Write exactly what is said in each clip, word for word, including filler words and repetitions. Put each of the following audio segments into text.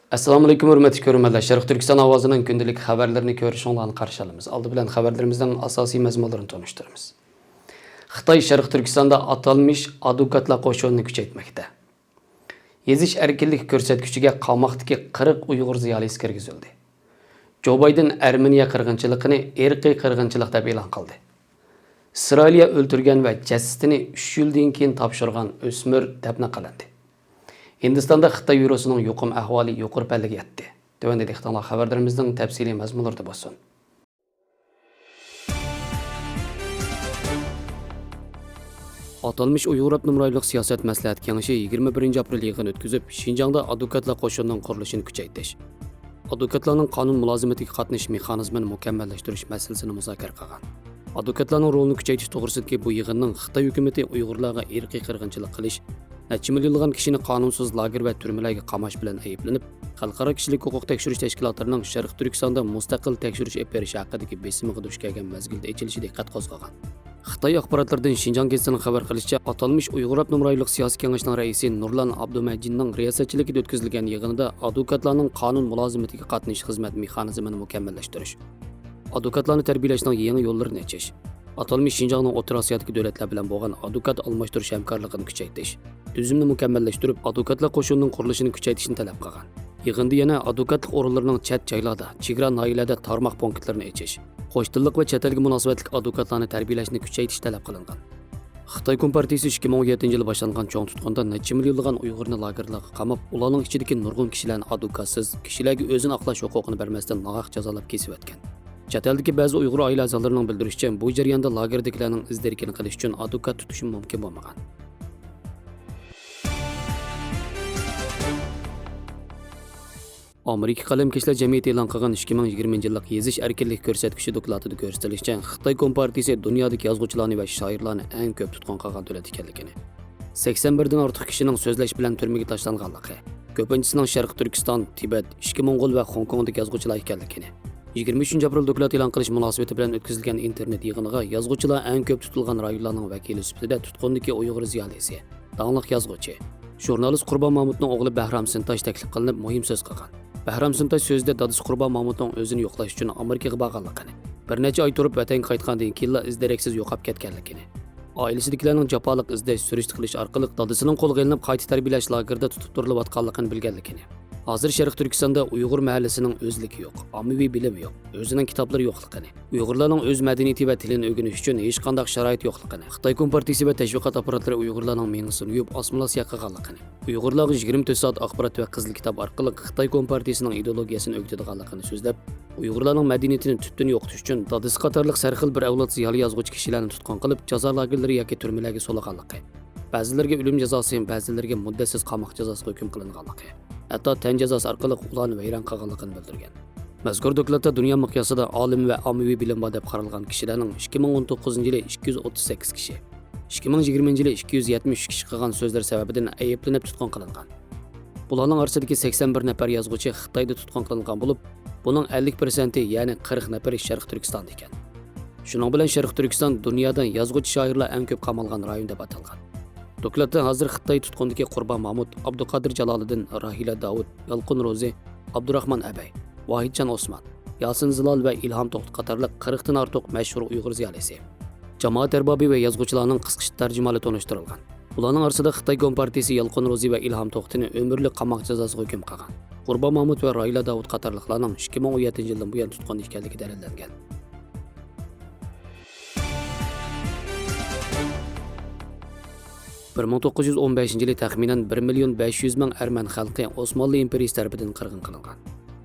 ئەسسالامۇئەلەيكۇم، ھۆرمەتلىك كۆرۈرمەنلەر. شەرقىي تۈركىستان ئاۋازىنىڭ كۈندىلىك خەۋەرلىرىنى كۆرۈشۈڭلارنى قارشى ئالىمىز. ئالدى بىلەن خەۋەرلىرىمىزنىڭ ئاساسىي مەزمۇنلىرىنى تونۇشتۇرىمىز. خىتاي شەرقىي تۈركىستاندا ئاتالمىش ئادۋوكاتلار قوشۇنىنى كۈچەيتمەكتە. يېزىش ئەركىنلىكى كۆرسەتكۈچىگە قاماقتىكى قىرىق ئۇيغۇر زىيالىيسى كىرگۈزۈلدى. جو بايدېن ئەرمېنىيە قىرغىنچىلىقىنى ئىرقىي قىرغىنچىلىق دەپ ئېلان قىلدى. ئىسرائىلىيە ئۆلتۈرگەن ۋە جەسىتىنى ئۈچ يىلدىن كېيىن تاپشۇرغان ئۆسمۈر دەپنە قىلىندى. ھىندىستاندا خىتاي ۋىرۇسىنىڭ يۇقۇم ئەھۋالى يۇقىرى پەللىگە يەتتى. تۆۋەندە دىققىتىڭلار خەۋەرلىرىمىزنىڭ تەپسىلىي مەزمۇنلىرىدا بولسۇن. ئاتالمىش ئۇيغۇر ئاپتونوم رايونلۇق سىياسەت مەسلىھەت كېڭىشى يىگىرمە بىرىنچى ئاپرېل يىغىن ئۆتكۈزۈپ، شىنجاڭدا ئادۋوكاتلار قوشۇنىنىڭ قۇرۇلۇشىنى كۈچەيتىش، ئادۋوكاتلارنىڭ قانۇن مۇلازىمىتىگە قاتنىشىش مېخانىزمىنى مۇكەممەللەشتۈرۈش مەسىلىسىنى مۇزاكىرە قىلغان. ئادۋوكاتلارنىڭ رولىنى كۈچەيتىش توغرىسىدىكى بۇ يىغىننىڭ خىتاي ھۆكۈمىتى ئۇيغۇرلارغا ئىرقىي قىرغىنچىلىق قىلىش، نەچچە مىليونلىغان كىشىنى قانۇنسىز لاگېر ۋە تۈرمىلەرگە قاماش بىلەن ئەيىبلىنىپ، خەلقئارا كىشىلىك ھوقۇق تەكشۈرۈش تەشكىلاتلىرىنىڭ شەرقىي تۈركىستاندا مۇستەقىل تەكشۈرۈش ئېلىپ بېرىش ھەققىدىكى بېسىمىغا دۇچ كەلگەن مەزگىلدە ئېچىلىشى دىققەت قوزغىغان. خىتاي ئاخباراتلىرىدىن شىنجاڭ گېزىتىنىڭ خەۋەر قىلىشىچە، ئاتالمىش ئۇيغۇر ئاپتونوم رايونلۇق سىياسىي كېڭەشنىڭ رەئىسى نۇرلان ئابدۇمەجىننىڭ رىياسەتچىلىكىدە ئۆتكۈزۈلگەن يىغىندا ئادۋوكاتلارنىڭ قانۇن مۇلازىمىتىگە قاتنىشىش خىزمەت مېخانىزمىنى مۇكەممەللەشتۈرۈش، ئادۋوكاتلارنى تەربىيەلەشنىڭ يېڭى يوللىرىنى ئېچىش، ئاتالمىش شىنجاڭنىڭ ئوتتۇرا ئاسىيادىكى دۆلەتلەر بىلەن بولغان ئادۋوكات ئالماشتۇرۇش ھەمكارلىقىنى كۈچەيتىش، تۈزۈمنى مۇكەممەللەشتۈرۈپ، ئادۋوكاتلار قوشۇنىنىڭ قۇرۇلۇشىنى كۈچەيتىشنى تەلەپ قىلغان. يىغىندا يەنە ئادۋوكاتلىق ئورۇنلىرىنىڭ چەت جايلاردا، چېگرا ناھىيەلەردە تارماق پونكىتلىرىنى ئېچىش، قوش تىللىق ۋە چەت ئەلگە مۇناسىۋەتلىك ئادۋوكاتلارنى تەربىيەلەشنى كۈچەيتىش تەلەپ قىلىنغان. خىتاي كومپارتىيىسى ئىككى مىڭ ئون يەتتىنچى يىلى باشلانغان چوڭ تۇتقۇندا نەچچە مىليونلىغان ئۇيغۇرنى لاگېرلارغا قاماپ، ئۇلارنىڭ ئىچىدىكى نۇرغۇن كىشىلەرنى ئادۋوكاتسىز، كىشىلەرگە ئۆزىنى ئاقلاش ھوقۇقىنى بەرمەستىن ناھەق جازالاپ كېسىۋەتكەن. چەت ئەلدىكى بەزى ئۇيغۇر ئائىلە ئەزالىرىنىڭ بىلدۈرۈشىچە، بۇ جەرياندا لاگېردىكىلەرنىڭ ئىز دېرىكىنى قىلىش ئۈچۈن ئادۋوكات تۇتۇشمۇ مۇمكىن بولمىغان. ئامېرىكا قەلەمكەشلەر جەمئىيىتى ئېلان قىلغان ئىككى مىڭ يىگىرمىنچى يىللىق يېزىش ئەركىنلىكى كۆرسەتكۈچى دوكلاتىدا كۆرسىتىلىشىچە، خىتاي كومپارتىيىسى دۇنيادىكى يازغۇچىلارنى ۋە شائىرلارنى ئەڭ كۆپ تۇتقۇن قىلغان دۆلەت ئىكەنلىكىنى، سەكسەن بىردىن ئارتۇق كىشىنىڭ سۆزلەش بىلەن تۈرمىگە تاشلانغانلىقى، كۆپىنچىسىنىڭ شەرقىي تۈركىستان، تىبەت، ئىچكى موڭغۇل ۋە خوڭكوڭدىكى يازغۇچىلار ئىكەنلىكىنى، يىگىرمە ئۈچىنچى ئاپرېل دوكلات ئېلان قىلىش مۇناسىۋىتى بىلەن ئۆتكۈزۈلگەن ئىنتېرنېت يىغىنىغا يازغۇچىلار ئەڭ كۆپ تۇتۇلغان رايونلارنىڭ ۋەكىلى سۈپىتىدە تۇتقۇندىكى ئۇيغۇر زىيالىيسى، داڭلىق يازغۇچى، ژۇرنالىست قۇربان مامۇتنىڭ ئوغلى بەھرام سىنتاش تەكلىپ قىلىنىپ مۇھىم سۆز قىلغان. بەھرام سىنتاش سۆزىدە دادىسى قۇربان مامۇتنىڭ ئۆزىنى يوقلاش ئۈچۈن ئامېرىكىغا بارغانلىقىنى، بىر نەچچە ئاي تۇرۇپ ۋەتەنگە قايتقاندىن كېيىنلا ئىز دېرەكسىز يوقاپ كەتكەنلىكىنى، ئائىلىسىدىكىلەرنىڭ جاپالىق ئىزدەش، سۈرۈشتە قىلىش ئارقىلىق دادىسىنىڭ قولغا ئېلىنىپ قايتا تەربىيەلەش لاگېرىدا تۇتۇپ تۇرۇلۇۋاتقانلىقىنى بىلگەنلىكىنى، ھازىر شەرقىي تۈركىستاندا ئۇيغۇر مەھەللىسىنىڭ ئۆزلۈكى يوق، ئاممىۋى بىلىمى يوق، ئۆزىنىڭ كىتابلىرى يوقلۇقىنى، ئۇيغۇرلارنىڭ ئۆز مەدەنىيىتى ۋە تىلىنى ئۆگىنىش ئۈچۈن ھېچقانداق شارائىت يوقلۇقىنى، خىتاي كومپارتىيىسى ۋە تەشۋىقات ئاپپاراتلىرى ئۇيغۇرلارنىڭ مېڭىسىنى يۇيۇپ، ئاسسىمىلياتسىيە قىلغانلىقىنى، ئۇيغۇرلارغا يىگىرمە تۆت سائەت ئاخبارات ۋە قىزىل كىتاب ئارقىلىق خىتاي كومپارتىيىسىنىڭ ئىدېئولوگىيەسىنى ئۆگىتىدىغانلىقىنى سۆزلەپ، ئۇيغۇرلارنىڭ مەدەنىيىتىنى تۈپتىن يوقىتىش ئۈچۈن دادىسى قاتارلىق سەرخىل بىر ئەۋلاد زىيالىي يازغۇچى كىشىلەرنى تۇتقۇن قىلىپ، جازا لاگېرلىرى ياكى تۈرمىلەرگە سولىغانلىقى، بەزىلىرىگە ئۆلۈم جازاسى، بەزىلىرىگە مۇددەتسىز قاماق جازاسىغا ھۆكۈم قىلىنغانلىقى، ھەتتا تەن جازاسى ئارقىلىق ئۇلارنى ۋەيران قىلغانلىقىنى بىلدۈرگەن. مەزكۇر دوكلاتتا دۇنيا مىقياسىدا ئالىم ۋە ئاممىۋى بىلىم بار دەپ قارالغان كىشىلەرنىڭ ئىككى مىڭ ئون توققۇزىنچى يىلى ئىككى يۈز ئوتتۇز سەككىز كىشى، ئىككى مىڭ يىگىرمىنچى يىلى ئىككى يۈز يەتمىش ئۈچ كىشى قىلغان سۆزلىرى سەۋەبىدىن ئەيىبلىنىپ تۇتقۇن قىلىنغان. بۇلارنىڭ ئارىسىدىكى سەكسەن بىر نەپەر يازغۇچى خىتايدا تۇتقۇن قىلىنغان بولۇپ، بۇنىڭ ئەللىك پىرسەنتى، يەنى قىرىق نەپىرى شەرقىي تۈركىستاندا ئىكەن. شۇنىڭ بىلەن شەرقىي تۈركىستان دۇنيادا يازغۇچى شائىرلار ئەڭ كۆپ قامالغان رايون دەپ ئاتالغان. دوكلاتتا ھازىر خىتاي تۇتقۇندىكى قۇربان مامۇت، ئابدۇقادىر جالالىدىن، راھىلە داۋۇت، يالقۇن روزى، ئابدۇراخمان ئەبەي، ۋاھىدجان ئوسمان، ياسىن زىلال ۋە ئىلھام توختى قاتارلىق قىرىقتىن ئارتۇق مەشھۇر ئۇيغۇر زىيالىيسى، جامائەت ئەربابى ۋە يازغۇچىلارنىڭ قىسقىچە تەرجىمىھالى تونۇشتۇرۇلغان. بۇلارنىڭ ئارىسىدا خىتاي كومپارتىيىسى يالقۇن روزى ۋە ئىلھام توختىنى ئۆمۈرلۈك قاماق جازاسىغا ھۆكۈم قىلغان. قۇربان مامۇت ۋە راھىلە داۋۇت قاتارلىقلارنىڭ ئىككى مىڭ ئون يەتتىنچى يىلدىن بۇيان تۇتقۇندا ئىكەنلىكى دەلىللەنگەن. بىر مىڭ توققۇز يۈز ئون بەشىنچى يىلى تەخمىنەن بىر مىليون بەش يۈز مىڭ ئەرمەن خەلقى ئوسمانلى ئىمپېرىيىسى تەرىپىدىن قىرغىن قىلىنغان.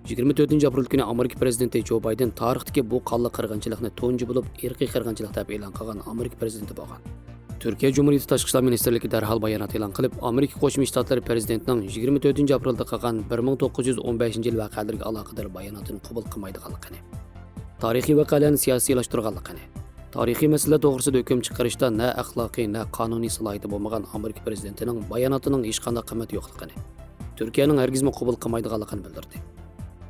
يىگىرمە تۆتىنچى ئاپرېل كۈنى ئامېرىكا پىرېزىدېنتى جو بايدېن تارىختىكى بۇ قانلىق قىرغىنچىلىقنى تۇنجى بولۇپ ئىرقىي قىرغىنچىلىق دەپ ئېلان قىلغان ئامېرىكا پىرېزىدېنتى بولغان. تۈركىيە جۇمھۇرىيىتى تاشقى ئىشلار مىنىستىرلىكى دەرھال بايانات ئېلان قىلىپ، ئامېرىكا قوشما شتاتلىرى پىرېزىدېنتىنىڭ يىگىرمە تۆتىنچى ئاپرېلدا قىلغان بىر مىڭ توققۇز يۈز ئون بەشىنچى يىل ۋەقەلىرىگە ئالاقىدار باياناتىنى قوبۇل قىلمايدىغانلىقىنى، تارىخىي ۋەقەلەرنى سىياسىيلاشتۇرغانلىقىنى، تارىخىي مەسىلىلەر توغرىسىدا ھۆكۈم چىقىرىشتا نە ئەخلاقىي، نە قانۇنىي سالاھىيىتى بولمىغان ئامېرىكا پىرېزىدېنتىنىڭ باياناتىنىڭ ھېچقانداق قىممىتى يوقلۇقىنى، تۈركىيەنىڭ ھەرگىزمۇ قوبۇل قىلمايدىغانلىقىنى بىلدۈردى.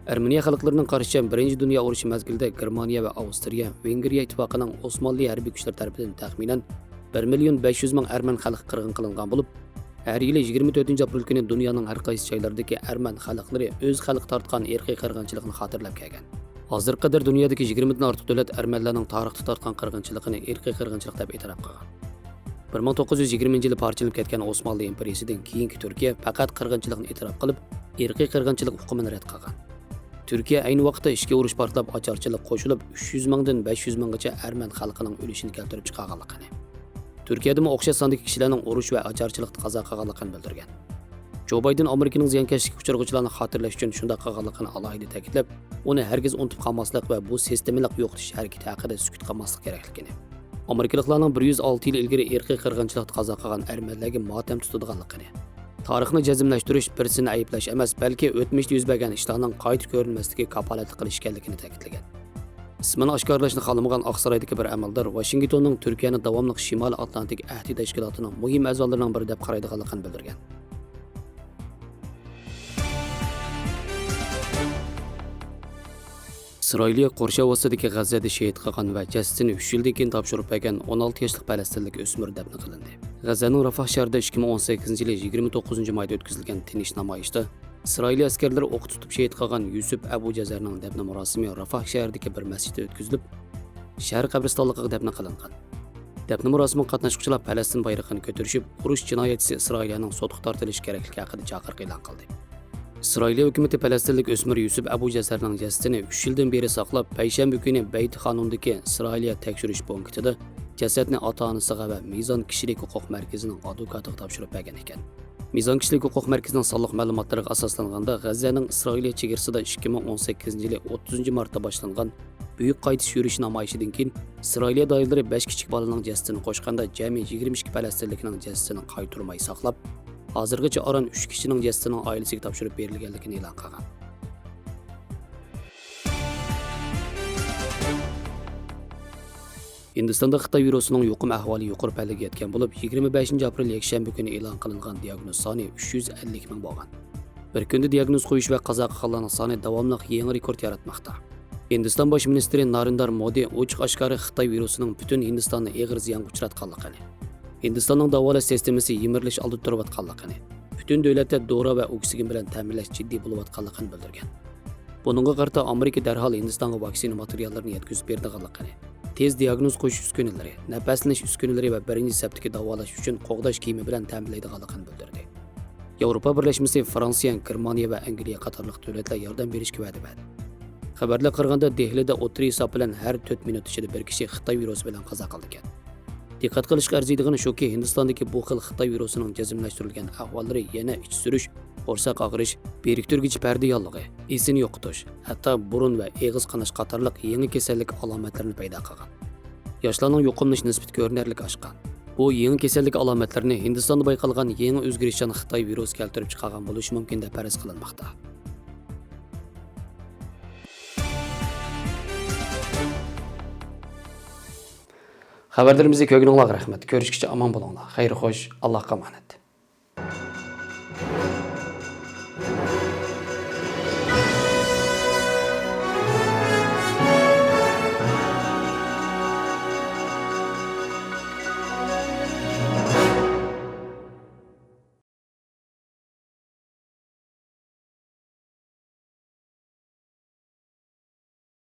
ئەرمېنىيە خەلقلىرىنىڭ قارىشىچە، بىرىنچى دۇنيا ئۇرۇشى مەزگىلىدە گېرمانىيە ۋە ئاۋسترىيە، ۋېنگرىيە ئىتتىپاقىنىڭ ئوسمانلى ھەربىي كۈچلىرى تەرىپىدىن تەخمىنەن بىر مىليون بەش يۈز مىڭ ئەرمەن خەلقى قىرغىن قىلىنغان بولۇپ، ھەر يىلى يىگىرمە تۆتىنچى ئاپرېل كۈنى دۇنيانىڭ ھەر قايسى جايلىرىدىكى ئەرمەن خەلقلىرى ئۆز خەلقى تارتقان ئىرقىي قىرغىنچىلىقنى خاتىرىلەپ كەلگەن. ھازىرغا قەدەر دۇنيادىكى يىگىرمىدىن ئارتۇق دۆلەت ئەرمەنلەرنىڭ تارىختا تارتقان قىرغىنچىلىقىنى ئىرقىي قىرغىنچىلىق دەپ ئېتىراپ قىلغان. بىر مىڭ توققۇز يۈز يىگىرمىنچى يىلى پارچىلىنىپ كەتكەن ئوسمانلى ئىمپېرىيىسىدىن كېيىنكى تۈركىيە پەقەت قىرغىنچىلىقنى ئېتىراپ قىلىپ، ئىرقىي قىرغىنچىلىق ئۇقۇمىنى رەت قىلغان. تۈركىيە ئەينى ۋاقىتتا ئىچكى ئۇرۇش پارتلاپ، ئاچارچىلىق قوشۇلۇپ، ئۈچ يۈز مىڭدىن بەش يۈز مىڭغىچە ئەرمەن خەلقىنىڭ ئۆلۈشىنى كەلتۈرۈپ چىقارغانلىقىنى، تۈركىيەدىمۇ ئوخشاش ساندىكى كىشىلەرنىڭ ئۇرۇش ۋە ئاچارچىلىقتا قازا قىلغانلىقىنى بىلدۈرگەن. جو بايدېن ئامېرىكىنىڭ زىيانكەشلىككە ئۇچرىغۇچىلارنى خاتىرىلەش ئۈچۈن شۇنداق قىلغانلىقىنى ئالاھىدە تەكىتلەپ، ئۇنى ھەرگىز ئۇنتۇپ قالماسلىق ۋە بۇ سىستېمىلىق يوقىتىش ھەرىكىتى ھەققىدە سۈكۈت قىلماسلىق كېرەكلىكىنى، ئامېرىكىلىقلارنىڭ بىر يۈز ئالتە يىل ئىلگىرى ئىرقىي قىرغىنچىلىقتا قازا قىلغان ئەرمەنلەرگە ماتەم تۇتىدىغانلىقىنى، تارىخنى جەزملەشتۈرۈش بىرسىنى ئەيىبلەش ئەمەس، بەلكى ئۆتمۈشتە يۈز بەرگەن ئىشلارنىڭ قايتا كۆرۈلمەسلىكىگە كاپالەتلىك قىلىش ئىكەنلىكىنى تەكىتلىگەن. ئىسمىنى ئاشكارىلاشنى خالىمىغان ئاقسارايدىكى بىر ئەمەلدار ۋاشىنگتوننىڭ تۈركىيەنى داۋاملىق شىمالىي ئاتلانتىك ئەھدى تەشكىلاتىنىڭ مۇھىم ئەزالىرىنىڭ بىرى دەپ قارايدىغانلىقىنى بىلدۈرگەن. ئىسرائىلىيە قورشاۋ ئاستىدىكى غەززەدە شېھىت قىلغان ۋە جەسىتىنى ئۈچ يىلدىن كېيىن تاپشۇرۇپ بەرگەن ئون ئالتە ياشلىق پەلەستىنلىك ئۆسمۈر دەپنە قىلىندى. غەززەنىڭ رافاھ شەھىرىدە ئىككى مىڭ ئون سەككىزىنچى يىلى يىگىرمە توققۇزىنچى مايدا ئۆتكۈزۈلگەن تىنچ نامايىشتا ئىسرائىلىيە ئەسكەرلىرى ئوققا تۇتۇپ شېھىت قىلغان يۈسۈپ ئەبۇ جەزەرنىڭ دەپنە مۇراسىمى رافاھ شەھىرىدىكى بىر مەسچىتتە ئۆتكۈزۈلۈپ، شەھەر قەبرىستانلىقىغا دەپنە قىلىنغان. دەپنە مۇراسىمىغا قاتناشقۇچىلار پەلەستىن بايرىقىنى كۆتۈرۈشۈپ، ئۇرۇش جىنايەتچىسى ئىسرائىلىيەنىڭ سوتقا تارتىلىشى كېرەكلىكى ھەققىدە چاقىرىق ئېلان قىلدى. ئىسرائىلىيە ھۆكۈمىتى پەلەستىنلىك ئۆسمۈر يۈسۈپ ئەبۇ جەسەرنىڭ جەسىتىنى ئۈچ يىلدىن بېرى ساقلاپ، پەيشەنبە كۈنى بەيت خانۇندىكى ئىسرائىلىيە تەكشۈرۈش پونكىتىدا جەسەتنى ئاتا-ئانىسىغا ۋە مىزان كىشىلىك ھوقۇق مەركىزىنىڭ ئادۋوكاتىغا تاپشۇرۇپ بەرگەن ئىكەن. مىزان كىشىلىك ھوقۇق مەركىزىنىڭ سانلىق مەلۇماتلىرىغا ئاساسلانغاندا، غەززەنىڭ ئىسرائىلىيە چېگرىسىدا ئىككى مىڭ ئون سەككىزىنچى يىلى ئوتتۇزىنچى مارتتا باشلانغان بۈيۈك قايتىش يۈرۈشى نامايىشىدىن كېيىن، ئىسرائىلىيە دائىرىلىرى بەش كىچىك بالىنىڭ جەسىتىنى قوشقاندا، جەمئىي يىگىرمە ئىككى پەلەستىنلىكنىڭ جەسىتىنى قايتۇرماي ساقلاپ، ھازىرغىچە ئاران ئۈچ كىشىنىڭ جەسىتىنىڭ ئائىلىسىگە تاپشۇرۇپ بېرىلگەنلىكىنى ئېلان قىلغان. ھىندىستاندا خىتاي ۋىرۇسىنىڭ يۇقۇم ئەھۋالى يۇقىرى پەللىگە يەتكەن بولۇپ، يىگىرمە بەشىنچى ئاپرېل يەكشەنبە كۈنى ئېلان قىلىنغان دىياگنوز سانى ئۈچ يۈز ئەللىك مىڭ بولغان. بىر كۈندە دىياگنوز قويۇش ۋە قازا قىلغانلارنىڭ سانى داۋاملىق يېڭى رېكورت ياراتماقتا. ھىندىستان باش مىنىستىرى نارېندار مودى ئوچۇق-ئاشكارا خىتاي ۋىرۇسىنىڭ پۈتۈن ھىندىستاننى ئېغىر زىيانغا ئۇچراتقانلىقىنى، ھىندىستاننىڭ داۋالاش سىستېمىسى يىمىرىلىش ئالدىدا تۇرۇۋاتقانلىقىنى، پۈتۈن دۆلەتتە دورا ۋە ئوكسىگېن بىلەن تەمىنلەش جىددىي بولۇۋاتقانلىقىنى بىلدۈرگەن. بۇنىڭغا قارىتا ئامېرىكا دەرھال ھىندىستانغا ۋاكسىنا ماتېرىياللىرىنى يەتكۈزۈپ بېرىدىغانلىقىنى، تېز دىياگنوز قويۇش ئۈسكۈنىلىرى، نەپەسلىنىش ئۈسكۈنىلىرى ۋە بىرىنچى سەپتىكى داۋالاش ئۈچۈن قوغداش كىيىمى بىلەن تەمىنلەيدىغانلىقىنى بىلدۈردى. ياۋروپا بىرلەشمىسى، فرانسىيە، گېرمانىيە ۋە ئەنگلىيە قاتارلىق دۆلەتلەر ياردەم بېرىشكە ۋەدە بەردى. خەۋەرلەرگە قارىغاندا، دېھلىدا ئوتتۇرا ھېساب بىلەن ھەر تۆت مىنۇت ئىچىدە بىر كىشى خىتاي ۋىرۇسى بىلەن قازا قىلىدىكەن. دىققەت قىلىشقا ئەرزىيدىغىنى شۇكى، ھىندىستاندىكى بۇ خىل خىتاي ۋىرۇسىنىڭ جەزملەشتۈرۈلگەن ئەھۋاللىرى يەنە ئىچ سۈرۈش، قورساق ئاغرىش، بىرىكتۈرگۈچى پەردە ياللۇغى، ئېسىنى يوقىتىش، ھەتتا بۇرۇن ۋە ئېغىز قاناش قاتارلىق يېڭى كېسەللىك ئالامەتلىرىنى پەيدا قىلغان. ياشلارنىڭ يۇقۇملىنىش نىسبىتى كۆرۈنەرلىك ئاشقان. بۇ يېڭى كېسەللىك ئالامەتلىرىنى ھىندىستاندا بايقالغان يېڭى ئۆزگىرىشچان خىتاي ۋىرۇسى كەلتۈرۈپ چىقارغان بولۇشى مۇمكىن دەپ پەرەز قىلىنماقتا. خەۋەرلىرىمىزنى كۆرگىنىڭلارغا رەھمەت. كۆرۈشكىچە ئامان بولۇڭلار. خەير خوش، ئاللاھقا ئامانەت.